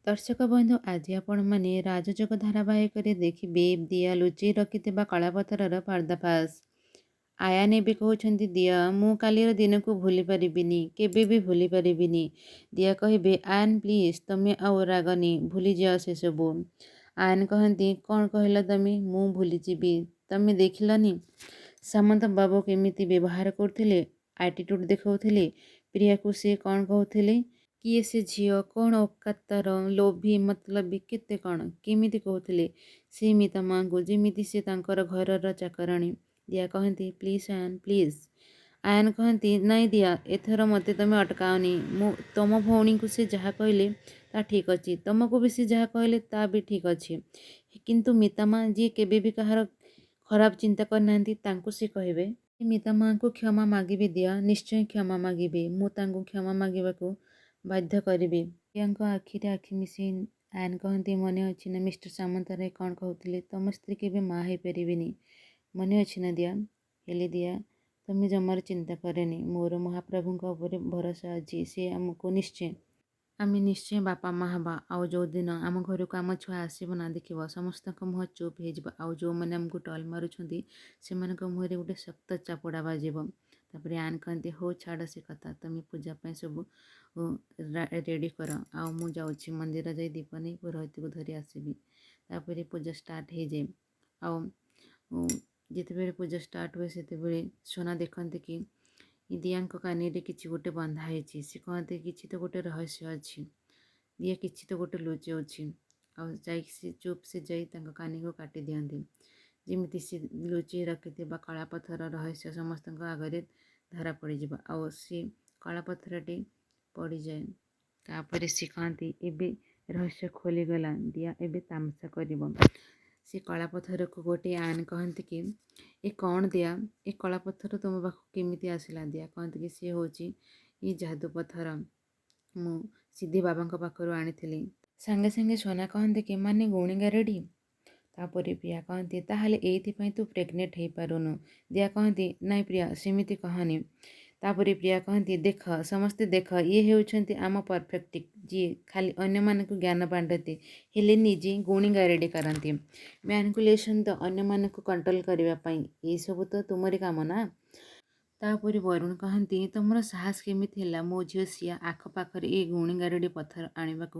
ଦର୍ଶକ ବନ୍ଧୁ, ଆଜି ଆପଣମାନେ ରାଜଯୋଗ ଧାରାବାହିକରେ ଦେଖିବେ ଦିଆ ଲୁଚେଇ ରଖିଥିବା କଳାପଥରର ପର୍ଦ୍ଦାଫାଶ। ଆୟାନ ଏବେ କହୁଛନ୍ତି, ଦିଆ, ମୁଁ କାଲିର ଦିନକୁ ଭୁଲି ପାରିବିନି, କେବେ ବି ଭୁଲି ପାରିବିନି। ଦିଆ କହିବେ, ଆୟାନ ପ୍ଲିଜ୍, ତମେ ଆଉ ରାଗନି, ଭୁଲିଯାଅ ସେସବୁ। ଆୟାନ କହନ୍ତି, କ'ଣ କହିଲ ତମେ? ମୁଁ ଭୁଲିଯିବି? ତମେ ଦେଖିଲନି ସାମନ୍ତ ବାବୁ କେମିତି ବ୍ୟବହାର କରୁଥିଲେ, ଆଟିଟ୍ୟୁଡ଼ ଦେଖାଉଥିଲେ, ପ୍ରିୟାକୁ ସେ କ'ଣ କହୁଥିଲେ, କିଏ ସେ ଝିଅ, କ'ଣ ଔକାତ ତାର, ଲୋଭୀ, ମତଲବୀ, କେତେ କ'ଣ କେମିତି କହୁଥିଲେ ସେ ମିତା ମାଆଙ୍କୁ, ଯେମିତି ସେ ତାଙ୍କର ଘରର ଚାକରାଣୀ। ଦିଆ କହନ୍ତି, ପ୍ଲିଜ୍ ଆୟାନ, ପ୍ଲିଜ୍। ଆୟାନ କହନ୍ତି, ନାଇଁ ଦିଆ, ଏଥର ମୋତେ ତମେ ଅଟକାଅନି। ମୁଁ ତମ ଭଉଣୀଙ୍କୁ ସେ ଯାହା କହିଲେ ତା ଠିକ୍ ଅଛି, ତମକୁ ବି ସେ ଯାହା କହିଲେ ତା ବି ଠିକ୍ ଅଛି, କିନ୍ତୁ ମିତା ମା ଯିଏ କେବେ ବି କାହାର ଖରାପ ଚିନ୍ତା କରିନାହାନ୍ତି, ତାଙ୍କୁ ସେ କହିବେ? ମିତା ମାଆଙ୍କୁ କ୍ଷମା ମାଗିବି ଦିଆ, ନିଶ୍ଚୟ କ୍ଷମା ମାଗିବି। ମୁଁ ତାଙ୍କୁ କ୍ଷମା ମାଗିବାକୁ ବାଧ୍ୟ କରିବି। ଦିଆଙ୍କ ଆଖିରେ ଆଖି ମିଶେଇ ଆୟନ କହନ୍ତି, ମନେ ଅଛି ନା ମିଷ୍ଟର ସାମନ୍ତରାୟ କ'ଣ କହୁଥିଲେ? ତମ ସ୍ତ୍ରୀ କେବେ ମା ହେଇପାରିବେନି। ମନେ ଅଛି ନା ଦିଆ? ହେଲେ ଦିଆ, ତମେ ଜମାରୁ ଚିନ୍ତା କରେନି। ମୋର ମହାପ୍ରଭୁଙ୍କ ଉପରେ ଭରସା ଅଛି। ସେ ଆମକୁ ନିଶ୍ଚୟ, ଆମେ ନିଶ୍ଚୟ ବାପା ମା ହେବା। ଆଉ ଯେଉଁଦିନ ଆମ ଘରକୁ ଆମ ଛୁଆ ଆସିବ ନା, ଦେଖିବ ସମସ୍ତଙ୍କ ମୁହଁ ଚୁପ୍ ହେଇଯିବ। ଆଉ ଯେଉଁମାନେ ଆମକୁ ଟଲ୍ ମାରୁଛନ୍ତି, ସେମାନଙ୍କ ମୁହଁରେ ଗୋଟେ ଶକ୍ତ ଚାପୁଡ଼ା ବାଜିବ। ତାପରେ ଆନ୍ କହନ୍ତି, ହଉ ଛାଡ଼ ସେ କଥା, ତମେ ପୂଜା ପାଇଁ ସବୁ ରେଡ଼ି କର, ଆଉ ମୁଁ ଯାଉଛି ମନ୍ଦିର ଯାଇ ଦୀପ ନେଇ ପୁରୋହିତକୁ ଧରି ଆସିବି। ତାପରେ ପୂଜା ଷ୍ଟାର୍ଟ ହେଇଯାଏ। ଆଉ ଯେତେବେଳେ ପୂଜା ଷ୍ଟାର୍ଟ ହୁଏ, ସେତେବେଳେ ସୋନା ଦେଖନ୍ତି କି ଦିଆଙ୍କ କାନିରେ କିଛି ଗୋଟେ ବନ୍ଧା ହେଇଛି। ସେ କହନ୍ତି, କିଛି ତ ଗୋଟେ ରହସ୍ୟ ଅଛି, ଦିଆ କିଛି ତ ଗୋଟେ ଲୁଚଉଛି। ଆଉ ଯାଇକି ସେ ଚୁପ୍ ସେ ଯାଇ ତାଙ୍କ କାନିକୁ କାଟି ଦିଅନ୍ତି, ଯେମିତି ସେ ଲୁଚେଇ ରଖିଥିବା କଳାପଥର ରହସ୍ୟ ସମସ୍ତଙ୍କ ଆଗରେ ଧରା ପଡ଼ିଯିବ। ଆଉ ସେ କଳାପଥରଟି ପଡ଼ିଯାଏ। ତାପରେ ସେ କହନ୍ତି, ଏବେ ରହସ୍ୟ ଖୋଲିଗଲା, ଦିଆ ଏବେ ତାମସା କରିବ। ସେ କଳାପଥରକୁ ଗୋଟିଏ ଆନ୍ କହନ୍ତି କି, ଏ କ'ଣ ଦିଆ, ଏ କଳାପଥର ତୁମ ପାଖକୁ କେମିତି ଆସିଲା? ଦିଆ କହନ୍ତି କି, ସିଏ ହେଉଛି ଏ ଯାଦୁ ପଥର, ମୁଁ ସିଦ୍ଧି ବାବାଙ୍କ ପାଖରୁ ଆଣିଥିଲି। ସାଙ୍ଗେ ସାଙ୍ଗେ ସୋନା କହନ୍ତି କି, ମାନେ ଗୁଣିଗାରେଡ଼ି? ତାପରେ ପ୍ରିୟା କହନ୍ତି, ତାହେଲେ ଏଇଥିପାଇଁ ତୁ ପ୍ରେଗନେଣ୍ଟ ହେଇପାରୁନୁ। ଦିଆ କହନ୍ତି, ନାଇଁ ପ୍ରିୟା, ସେମିତି କହନି। ତାପରେ ପ୍ରିୟା କହନ୍ତି, ଦେଖ ସମସ୍ତେ ଦେଖ, ଇଏ ହେଉଛନ୍ତି ଆମ ପରଫେକ୍ଟ, ଯିଏ ଖାଲି ଅନ୍ୟମାନଙ୍କୁ ଜ୍ଞାନ ବାଣ୍ଟନ୍ତି ହେଲେ ନିଜେ ଗୁଣିଗାରେଡ଼ି କରନ୍ତି। ମ୍ୟାନିପୁଲେସନ୍ ତ ଅନ୍ୟମାନଙ୍କୁ କଣ୍ଟ୍ରୋଲ କରିବା ପାଇଁ, ଏସବୁ ତ ତୁମରି କାମ ନା? ତାପରେ ବରୁଣ କହନ୍ତି, ତୁମର ସାହସ କେମିତି ହେଲା ମୋ ଝିଅ ସିଆ ଆଖପାଖରେ ଏ ଗୁଣିଗାରେଡ଼ି ପଥର ଆଣିବାକୁ?